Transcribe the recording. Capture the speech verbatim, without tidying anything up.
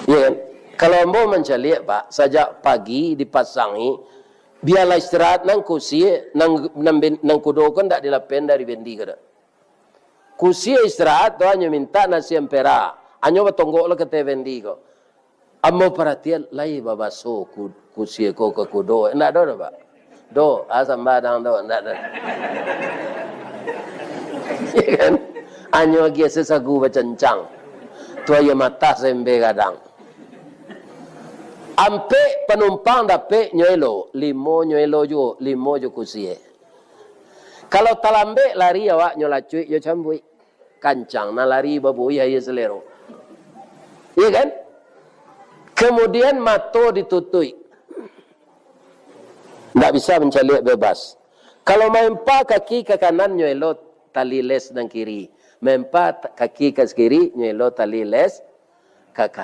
Iya kan? Kalau ambo mancaliak, Pak, sajak pagi dipasangi, bialah istirahat, nan kusie, nan, nan ben-, nan kudo ko ndak dilapen dari bendi ko doh. Kusie istirahat tu hanyo mintak nasi ampera, hanyo batonggok lo ka ateh bendi ko. Ambo paratian, lai babaso ku-, kusie ko ka kudo. Ndak ado doh, Pak. Do, ah, sambah dang do, ndak ado. Iya kan? Hanyo agiah sasagu bacancang. Tu aia matah saembe gadang. Ampek panumpang dapek nyo elo, limo nyo elo juo, limo jo kusie. Kalau talambek lari awak, nyo lacuik jo cambuik. Kancang nan lari babuih aia salero. Iya kan? Kemudian mato ditutuik. Ndak bisa mancaliak bebas. Kalau maempa kaki ka kanan, nyo elo tali les nan kiri. Maempa t-, kaki ka kiri, nyo elo tali les ka